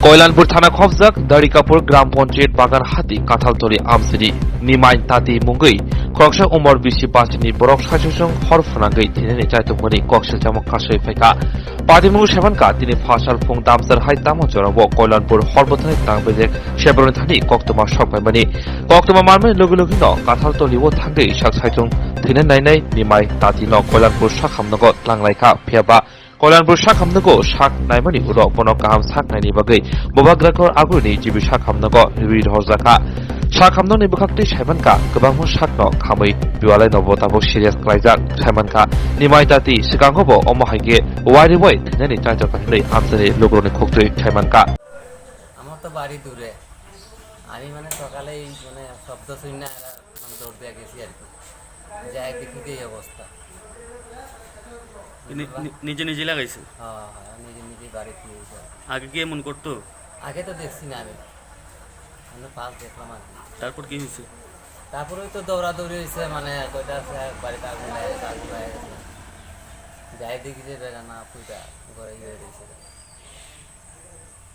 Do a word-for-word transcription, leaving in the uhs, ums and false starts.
Koilanpur thana khopjak Darikapur Gram Panchayat Bagan Hati Kathaltoli Amsiri Nimai Tati mungwi khoroksa umor bisi bachini borok saichung hor phwnangwi thinani chaitokmani kok silchamo kasui phaikha. Patimung semanka tini phasal phung damsar hai tamo jorao Koilanpur hor bwthani tang bejek sebroni thani koktwma sok paimani. Koktwma manmani logi logi no Kathaltoli o thangwi sak saichung thwina nainai Nimai Tati no Koilanpur sakhamnogo tlang laikha. Phiya ba Koilanpur sakhamnogo sak naimani ulo bono kaham sak naini bagwi Bobagrakor agulini G B sakhamnogo riwi rohorjakha. Sakhamnokni bwkhaktwi saimankha kwbangma sakno khamwi biwalai no bo tabuk serious khlaijak saimankha. Nimai Tati swkango bo omo hai khe wari bai thwinani chaijak hinwi amchani lukurokni khuktwi saimankha. আমার তো বাড়ি দূরে। আমি মানে সকালে এই মানে শব্দ শুনে আর মানে দৌড় দিয়ে গেছি আর কি। যাই দেখি যে এই অবস্থা। নি-, নি-, নিজে নিজে লাগাইছে? হ্যাঁ, হ্যাঁ, নিজে নিজে বাড়ি ফিরে এসে। আগে কি এমন করতো? আগে তো দেখছি না আমি। মানে ফার্স্ট দেখলাম আর কি। তারপর কি হয়েছে? তারপরে তো দৌড়াদৌড়ি হয়েছে, মানে কয়টা আছে এক বাড়িতে আগুন লাগে, আগুন লাগে গেছে। যাই দেখি যে বেড়া না ফুটা ঘরে ইয়ে হয়ে গেছে।